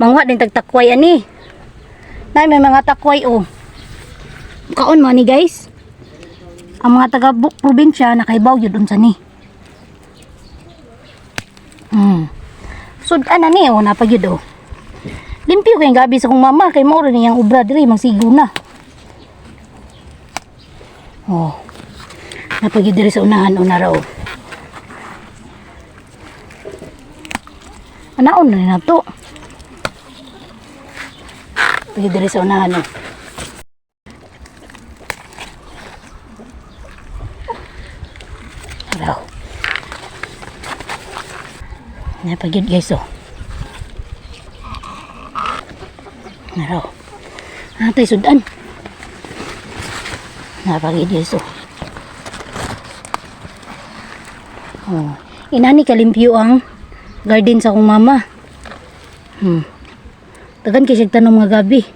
Manguha din tagtakway ani. Nay, may mga takway oh. Kaon man ni, guys. Ang mga taga probinsya nakaibaw yun unsa ni. Sudan na ni oh, napagyud oh. Limpyo kay gabi sa kong mama kay mao ra niyang obra diri, magsigo na. Oh. Napagyud diri sa unahan una raw. Anaon na nato. Pagyud diri sa unahan oh. Araw. Napagyud, guys, oh. Araw. Atay sudan. Napagyud, guys, oh. Oh. Inani kalimpyo ang garden sa akong mama. Tagan kay siya tanom mga gabi.